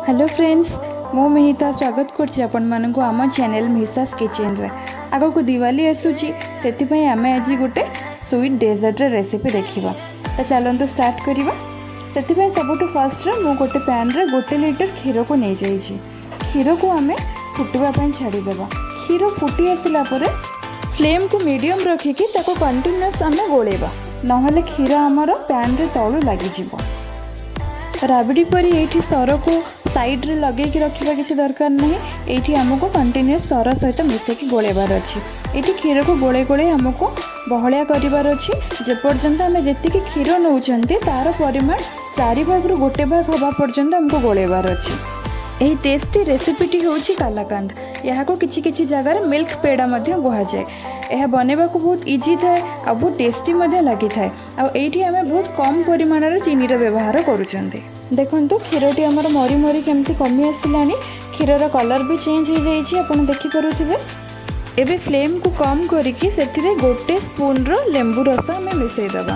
Hello friends, ମୁଁ ମିହିତା ସ୍ୱାଗତ କରୁଛି ଆପଣମାନଙ୍କୁ ଆମ ଚ୍ୟାନେଲ୍ ମିହିସାସ୍ କିଚେନ୍ରେ। ଆଗକୁ ଦିୱାଲି ଆସୁଛି, ସେଥିପାଇଁ ଆମେ ଆଜି ଗୋଟେ ସୁଇଟ୍ ଡେଜର୍ଟର ରେସିପି ଦେଖିବା। ତ ଚାଲନ୍ତୁ ଷ୍ଟାର୍ଟ କରିବା। ସେଥିପାଇଁ ସବୁଠୁ ଫାର୍ଷ୍ଟରେ ମୁଁ ଗୋଟେ ପ୍ୟାନ୍ରେ 1 ଲିଟର କ୍ଷୀରକୁ ନେଇଯାଇଛି। କ୍ଷୀରକୁ ଆମେ ଫୁଟିବା ପାଇଁ ଛାଡ଼ିଦେବା। କ୍ଷୀର ଫୁଟି ଆସିଲା ପରେ ଫ୍ଲେମ୍କୁ ମିଡ଼ିୟମ୍ ରଖିକି ତାକୁ କଣ୍ଟିନ୍ୟୁଅସ୍ ଆମେ ଗୋଳେଇବା, ନହେଲେ କ୍ଷୀର ଆମର ପ୍ୟାନ୍ରେ ତଳୁ ଲାଗିଯିବ। ରାବିଡ଼ି ପରି ଏଇଠି ସରକୁ ସାଇଡ଼୍ରେ ଲଗେଇକି ରଖିବା କିଛି ଦରକାର ନାହିଁ। ଏଇଠି ଆମକୁ କଣ୍ଟିନ୍ୟୁଅସ୍ ସର ସହିତ ମିଶେଇକି ଗୋଳେଇବାର ଅଛି। ଏଇଠି କ୍ଷୀରକୁ ଗୋଳେଇ ଗୋଳେଇ ଆମକୁ ବହଳିଆ କରିବାର ଅଛି, ଯେପର୍ଯ୍ୟନ୍ତ ଆମେ ଯେତିକି କ୍ଷୀର ନେଉଛନ୍ତି ତା'ର ପରିମାଣ ଚାରି ଭାଗରୁ ଗୋଟେ ଭାଗ ହେବା ପର୍ଯ୍ୟନ୍ତ ଆମକୁ ଗୋଳେଇବାର ଅଛି। ଏହି ଟେଷ୍ଟି ରେସିପିଟି ହେଉଛି କାଲାକାନ୍ଦ। ଏହାକୁ କିଛି କିଛି ଜାଗାରେ ମିଲ୍କ ପେଡ଼ା ମଧ୍ୟ କୁହାଯାଏ। ଏହା ବନେଇବାକୁ ବହୁତ ଇଜି ଥାଏ ଆଉ ବହୁତ ଟେଷ୍ଟି ମଧ୍ୟ ଲାଗିଥାଏ। ଆଉ ଏଇଠି ଆମେ ବହୁତ କମ୍ ପରିମାଣର ଚିନିର ବ୍ୟବହାର କରୁଛନ୍ତି। ଦେଖନ୍ତୁ, କ୍ଷୀରଟି ଆମର ମରି ମରି କେମିତି କମି ଆସିଲାଣି। କ୍ଷୀରର କଲର୍ ବି ଚେଞ୍ଜ ହେଇଯାଇଛି, ଆପଣ ଦେଖିପାରୁଥିବେ। ଏବେ ଫ୍ଲେମ୍କୁ କମ୍ କରିକି ସେଥିରେ ଗୋଟେ ସ୍ପୁନ୍ର ଲେମ୍ବୁ ରସ ଆମେ ମିଶାଇଦେବା।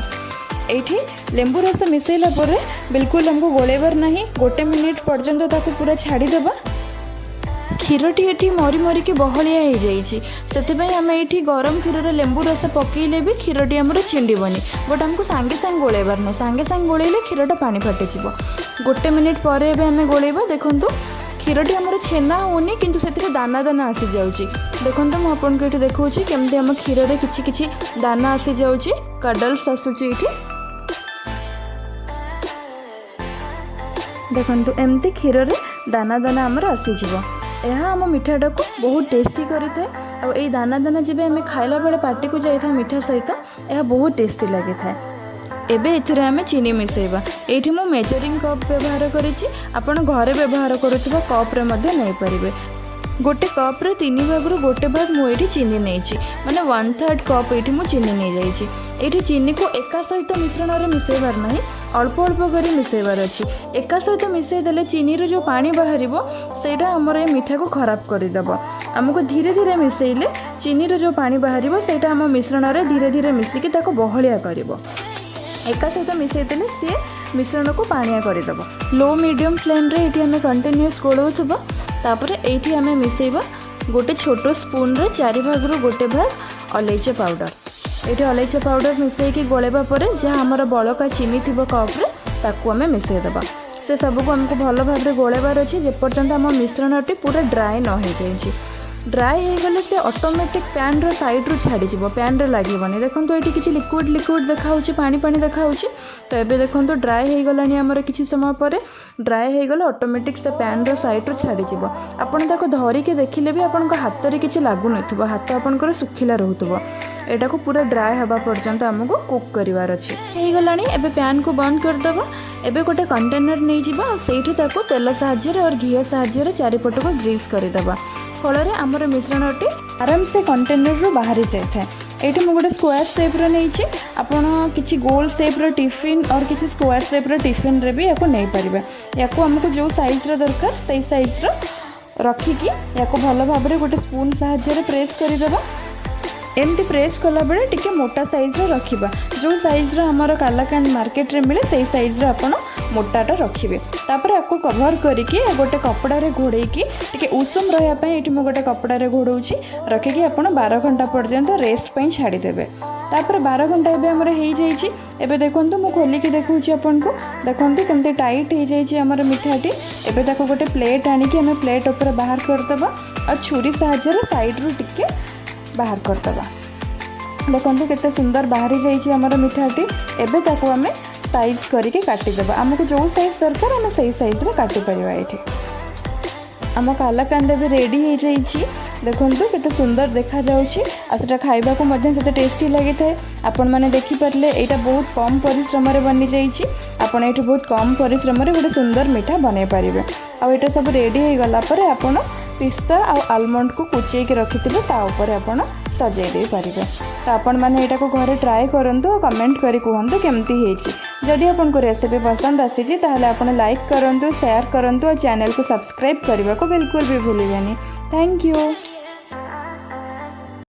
ଏଇଠି ଲେମ୍ବୁ ରସ ମିଶାଇଲା ପରେ ବିଲକୁଲ ଆମକୁ ଗୋଳେଇବାର ନାହିଁ। ଗୋଟେ ମିନିଟ୍ ପର୍ଯ୍ୟନ୍ତ ତାକୁ ପୁରା ଛାଡ଼ିଦେବା। କ୍ଷୀରଟି ଏଠି ମରି ମରିକି ବହଳିଆ ହେଇଯାଇଛି, ସେଥିପାଇଁ ଆମେ ଏଇଠି ଗରମ କ୍ଷୀରରେ ଲେମ୍ବୁ ରସ ପକାଇଲେ ବି କ୍ଷୀରଟି ଆମର ଛିଣ୍ଡିବନି। ବଟ୍ ଆମକୁ ସାଙ୍ଗେ ସାଙ୍ଗେ ଗୋଳେଇବାର ନାହିଁ। ସାଙ୍ଗେ ସାଙ୍ଗେ ଗୋଳେଇଲେ କ୍ଷୀରଟା ପାଣି ଫାଟିଯିବ। ଗୋଟେ ମିନିଟ୍ ପରେ ଏବେ ଆମେ ଗୋଳେଇବା। ଦେଖନ୍ତୁ, କ୍ଷୀରଟି ଆମର ଛେନା ହେଉନି, କିନ୍ତୁ ସେଥିରେ ଦାନା ଦାନା ଆସିଯାଉଛି। ଦେଖନ୍ତୁ, ମୁଁ ଆପଣଙ୍କୁ ଏଇଠି ଦେଖାଉଛି କେମିତି ଆମ କ୍ଷୀରରେ କିଛି କିଛି ଦାନା ଆସିଯାଉଛି, କଡଲ୍ସ ଆସୁଛି ଏଇଠି। ଦେଖନ୍ତୁ, ଏମିତି କ୍ଷୀରରେ ଦାନା ଦାନା ଆମର ଆସିଯିବ। ଏହା ଆମ ମିଠାଟାକୁ ବହୁତ ଟେଷ୍ଟି କରିଥାଏ। ଆଉ ଏଇ ଦାନା ଦାନା ଯେବେ ଆମେ ଖାଇଲା ବେଳେ ପାଟିକୁ ଯାଇଥାଏ ମିଠା ସହିତ, ଏହା ବହୁତ ଟେଷ୍ଟି ଲାଗିଥାଏ। ଏବେ ଏଥିରେ ଆମେ ଚିନି ମିଶାଇବା। ଏଇଠି ମୁଁ ମେଜରିଂ କପ୍ ବ୍ୟବହାର କରିଛି। ଆପଣ ଘରେ ବ୍ୟବହାର କରୁଥିବା କପ୍ରେ ମଧ୍ୟ ନେଇପାରିବେ। ଗୋଟେ କପ୍ରେ ତିନି ଭାଗରୁ ଗୋଟେ ଭାଗ ମୁଁ ଏଇଠି ଚିନି ନେଇଛି, ମାନେ 1/3 କପ୍ ଏଇଠି ମୁଁ ଚିନି ନେଇଯାଇଛି। ଏଇଠି ଚିନିକୁ ଏକା ସହିତ ମିଶ୍ରଣରେ ମିଶାଇବାର ନାହିଁ, ଅଳ୍ପ ଅଳ୍ପ କରି ମିଶାଇବାର ଅଛି। ଏକା ସହିତ ମିଶାଇ ଦେଲେ ଚିନିରୁ ଯେଉଁ ପାଣି ବାହାରିବ, ସେଇଟା ଆମର ଏ ମିଠାକୁ ଖରାପ କରିଦେବ। ଆମକୁ ଧୀରେ ଧୀରେ ମିଶାଇଲେ ଚିନିରୁ ଯେଉଁ ପାଣି ବାହାରିବ, ସେଇଟା ଆମ ମିଶ୍ରଣରେ ଧୀରେ ଧୀରେ ମିଶିକି ତାକୁ ବହଳିଆ କରିବ। ଏକା ସହିତ ମିଶାଇ ଦେଲେ ସିଏ ମିଶ୍ରଣକୁ ପାଣିଆ କରିଦେବ। ଲୋ ମିଡ଼ିୟମ୍ ଫ୍ଲେମ୍ରେ ଏଇଠି ଆମେ କଣ୍ଟିନ୍ୟୁଅସ୍ ଗୋଳଉଥିବା। ତାପରେ ଏଇଠି ଆମେ ମିଶାଇବା ଗୋଟେ ଛୋଟ ସ୍ପୁନ୍ରେ ଚାରି ଭାଗରୁ ଗୋଟେ ଭାଗ ଅଲେଇଚ ପାଉଡ଼ର। ଏଇଠି ଅଲେଇଚ ପାଉଡ଼ର ମିଶାଇକି ଗୋଳେଇବା ପରେ ଯାହା ଆମର ବଳକା ଚିନି ଥିବ କପ୍ରେ, ତାକୁ ଆମେ ମିଶାଇଦେବା। ସେ ସବୁକୁ ଆମକୁ ଭଲ ଭାବରେ ଗୋଳେଇବାର ଅଛି, ଯେପର୍ଯ୍ୟନ୍ତ ଆମ ମିଶ୍ରଣଟି ପୁରା ଡ୍ରାଏ ନ ହେଇଯାଇଛି। ଡ୍ରାଏ ହେଇଗଲେ ସେ ଅଟୋମେଟିକ୍ ପ୍ୟାନ୍ର ସାଇଡ଼୍ରୁ ଛାଡ଼ିଯିବ, ପ୍ୟାନ୍ରେ ଲାଗିବନି। ଦେଖନ୍ତୁ, ଏଇଠି କିଛି ଲିକ୍ୱିଡ଼ ଲିକ୍ୱିଡ଼ ଦେଖାହେଉଛି, ପାଣି ପାଣି ଦେଖାହେଉଛି। ତ ଏବେ ଦେଖନ୍ତୁ, ଡ୍ରାଏ ହେଇଗଲାଣି ଆମର। କିଛି ସମୟ ପରେ ଡ୍ରାଏ ହେଇଗଲେ ଅଟୋମେଟିକ୍ ସେ ପ୍ୟାନ୍ର ସାଇଡ଼୍ରୁ ଛାଡ଼ିଯିବ। ଆପଣ ତାକୁ ଧରିକି ଦେଖିଲେ ବି ଆପଣଙ୍କ ହାତରେ କିଛି ଲାଗୁନଥିବ, ହାତ ଆପଣଙ୍କର ଶୁଖିଲା ରହୁଥିବ। ଏଇଟାକୁ ପୁରା ଡ୍ରାଏ ହେବା ପର୍ଯ୍ୟନ୍ତ ଆମକୁ କୁକ୍ କରିବାର ଅଛି। ହେଇଗଲାଣି, ଏବେ ପ୍ୟାନ୍କୁ ବନ୍ଦ କରିଦେବା। ଏବେ ଗୋଟେ କଣ୍ଟେନର୍ ନେଇଯିବା ଆଉ ସେଇଠି ତାକୁ ତେଲ ସାହାଯ୍ୟରେ ଆଉ ଘିଅ ସାହାଯ୍ୟରେ ଚାରିପଟକୁ ଗ୍ରୀସ୍ କରିଦେବା। ଫଳରେ ଆମର ମିଶ୍ରଣଟି ଆରାମସେ କଣ୍ଟେନର୍ରୁ ବାହାରି ଯାଇଥାଏ। ଏଇଠି ମୁଁ ଗୋଟେ ସ୍କୋୟାର ସେପ୍ର ନେଇଛି। ଆପଣ କିଛି ଗୋଲ ସେପ୍ର ଟିଫିନ୍ ଅର୍ କିଛି ସ୍କୋୟାର ସେପ୍ର ଟିଫିନ୍ରେ ବି ୟାକୁ ନେଇପାରିବେ। ୟାକୁ ଆମକୁ ଯେଉଁ ସାଇଜ୍ର ଦରକାର, ସେଇ ସାଇଜ୍ର ରଖିକି ୟାକୁ ଭଲ ଭାବରେ ଗୋଟେ ସ୍ପୁନ୍ ସାହାଯ୍ୟରେ ପ୍ରେସ୍ କରିଦେବା। ଏମିତି ପ୍ରେସ୍ କଲାବେଳେ ଟିକେ ମୋଟା ସାଇଜ୍ର ରଖିବା। ଯେଉଁ ସାଇଜ୍ର ଆମର କାଲାକାନ୍ଦ ମାର୍କେଟରେ ମିଳେ, ସେଇ ସାଇଜ୍ର ଆପଣ ମୋଟାଟା ରଖିବେ। ତାପରେ ଆକୁ କଭର୍ କରିକି ଗୋଟେ କପଡ଼ାରେ ଘୋଡ଼େଇକି, ଟିକେ ଉଷୁମ ରହିବା ପାଇଁ ଏଇଠି ମୁଁ ଗୋଟେ କପଡ଼ାରେ ଘୋଡ଼ଉଛି, ରଖିକି ଆପଣ 12 ଘଣ୍ଟା ପର୍ଯ୍ୟନ୍ତ ରେଷ୍ଟ ପାଇଁ ଛାଡ଼ିଦେବେ। ତାପରେ 12 ଘଣ୍ଟା ଏବେ ଆମର ହେଇଯାଇଛି। ଏବେ ଦେଖନ୍ତୁ, ମୁଁ ଖୋଲିକି ଦେଖାଉଛି ଆପଣଙ୍କୁ। ଦେଖନ୍ତୁ, କେମିତି ଟାଇଟ୍ ହେଇଯାଇଛି ଆମର ମିଠାଟି। ଏବେ ତାକୁ ଗୋଟେ ପ୍ଲେଟ୍ ଆଣିକି ଆମେ ପ୍ଲେଟ୍ ଉପରେ ବାହାର କରିଦେବା ଆଉ ଛୁରୀ ସାହାଯ୍ୟରେ ସାଇଡ଼୍ରୁ ଟିକେ ବାହାର କରିଦେବା। ଦେଖନ୍ତୁ, କେତେ ସୁନ୍ଦର ବାହାରି ଯାଇଛି ଆମର ମିଠାଟି। ଏବେ ତାକୁ ଆମେ ସାଇଜ୍ କରିକି କାଟିଦେବା। ଆମକୁ ଯେଉଁ ସାଇଜ୍ ଦରକାର, ଆମେ ସେଇ ସାଇଜ୍ରେ କାଟିପାରିବା। ଏଇଠି ଆମ କାଲାକାନ୍ଦ ଏବେ ରେଡ଼ି ହେଇଯାଇଛି। ଦେଖନ୍ତୁ, କେତେ ସୁନ୍ଦର ଦେଖାଯାଉଛି ଆଉ ସେଟା ଖାଇବାକୁ ମଧ୍ୟ ସେତେ ଟେଷ୍ଟି ଲାଗିଥାଏ। ଆପଣମାନେ ଦେଖିପାରିଲେ, ଏଇଟା ବହୁତ କମ୍ ପରିଶ୍ରମରେ ବନିଯାଇଛି। ଆପଣ ଏଇଠି ବହୁତ କମ୍ ପରିଶ୍ରମରେ ଗୋଟେ ସୁନ୍ଦର ମିଠା ବନେଇ ପାରିବେ। ଆଉ ଏଇଟା ସବୁ ରେଡ଼ି ହେଇଗଲା ପରେ ଆପଣ ପିସ୍ତା ଆଉ ଆଲମଣ୍ଡକୁ କୁଚେଇକି ରଖିଥିବେ, ତା ଉପରେ ଆପଣ ସଜେଇ ଦେଇପାରିବେ। ତ ଆପଣମାନେ ଏଇଟାକୁ ଘରେ ଟ୍ରାଏ କରନ୍ତୁ ଆଉ କମେଣ୍ଟ କରି କୁହନ୍ତୁ କେମିତି ହେଇଛି। ଯଦି ଆପଣଙ୍କୁ ରେସିପି ପସନ୍ଦ ଆସିଛି, ତାହେଲେ ଆପଣ ଲାଇକ୍ କରନ୍ତୁ, ସେୟାର କରନ୍ତୁ ଆଉ ଚ୍ୟାନେଲକୁ ସବସ୍କ୍ରାଇବ୍ କରିବାକୁ ବିଲକୁଲ ବି ଭୁଲିବେନି। Thank you.